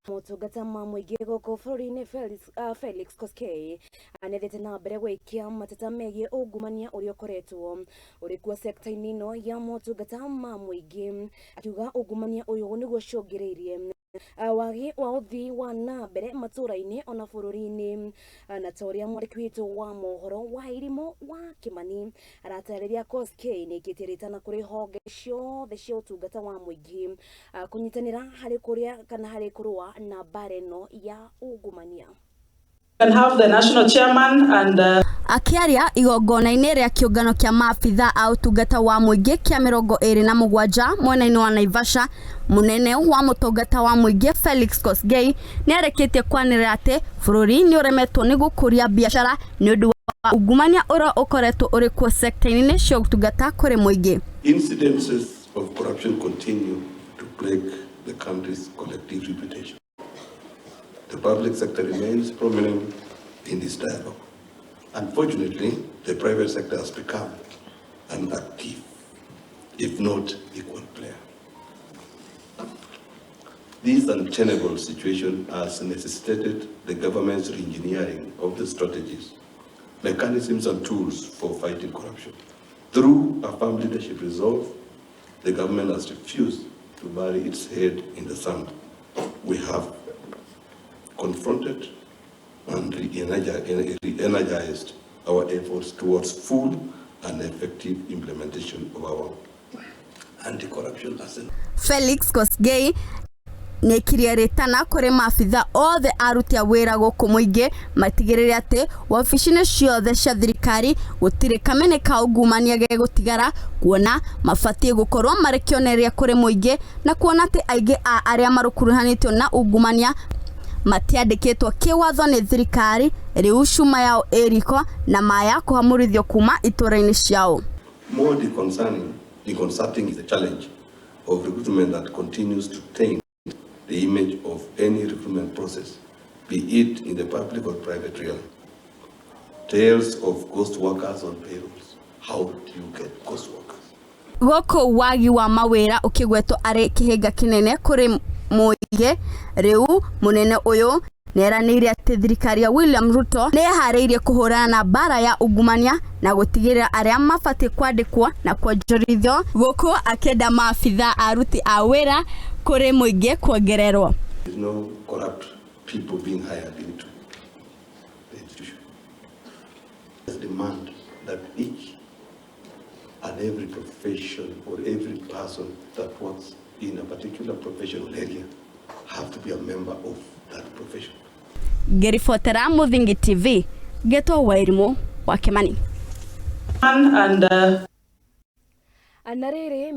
Motungata ma mũingĩ gũkũ bũrũri-inĩ Felix Koskei nĩathiĩte na mbere gũikia mateta megiĩ ungumania ũrĩa ũkoretwo ũrĩ kuo sekta-inĩ ĩno ya motungata ma mũingĩ, akiuga ungumania ũyũ nĩguo ũcũngĩrĩirie wagi wa ũthii wa na mbere matũra-inĩ ona bũrũri-inĩ. Na ta ũrĩa mwandĩki witũ wa mohoro wa Irimũ wa Kĩmani aratarĩria, Koskei nĩaikĩtie rĩtana kũrĩ honge ciothe cia ũtungata wa mũingĩ kũnyitanĩra harĩ kũrĩa kana harĩ kũrũa na mbara ĩno ya ungumania. Can have the national chairman and Akĩaria igongona-inĩ rĩa kĩũngano kĩa maabitha a ũtungata wa mũingĩ kĩa 27 mwena-inĩ wa Naivasha, mũnene wa mũtungata wa mũingĩ Felix Kosgei nĩarĩkĩtie kwanĩrĩra atĩ bũrũri nĩ ũremetwo nĩ gũkũria biacara nĩ ũndũ wa ungumania ũrĩa ũkoretwo ũrĩ kuo sekta-inĩ cia ũtungata kũrĩ mũingĩ. Incidences of corruption continue to plague the country's collective reputation. The public sector remains prominent in this dialogue. Unfortunately, the private sector has become an active, if not equal, player. This untenable situation has necessitated the government's reengineering of the strategies, mechanisms, and tools for fighting corruption. Through a firm leadership resolve, the government has refused to bury its head in the sand. We have confronted and re-energized our efforts towards full and effective implementation of our anti-corruption arsenal. Felix Kosgei nĩaikirie rĩtana kũrĩ maabitha othe aruti a wĩra gũkũ mũingĩ matigĩrĩre atĩ wabici-inĩ ciothe cia thirikari gũtirĩ kamene ka ungumania gegũtigara, kuona mabatiĩ gũkorwo marĩ kĩonereria kũrĩ mũingĩ, na kuona atĩ aingĩ a arĩa makuruhanĩtio na ungumania matiandĩkĩtwo kĩwatho nĩ thirikari, rĩu cuma yao ĩ riko na maya kũhamũrithio kuma itũra-inĩ ciao. More disconcerting is the challenge of recruitment that continues to taint the image of any recruitment process, be it in the public or private realm. Tales of ghost workers on payrolls. How do you get ghost workers? Gũkũ wagi wa mawĩra ũkĩgwetwo arĩ kĩhĩnga kĩnene kũrĩ mũingĩ, rĩu mũnene ũyũ nĩeranĩire atĩ thirikari ya William Ruto nĩ ĩharĩirie kũhũrana na mbara ya ungumania na gũtigĩrĩra arĩa mabatiĩ kwandĩkwo na kuonjorithio, gũkũ akĩenda maabitha aruti a wĩra kũrĩ mũingĩ kuongererwo. There's no corrupt people being hired into the institution. There's demand that each and every profession or every person that works in a particular professional area have to be a member of that profession. Ngĩribotera Mũthingi TV, ngetwo Wairimũ wa Kĩmani. And Na rĩrĩ.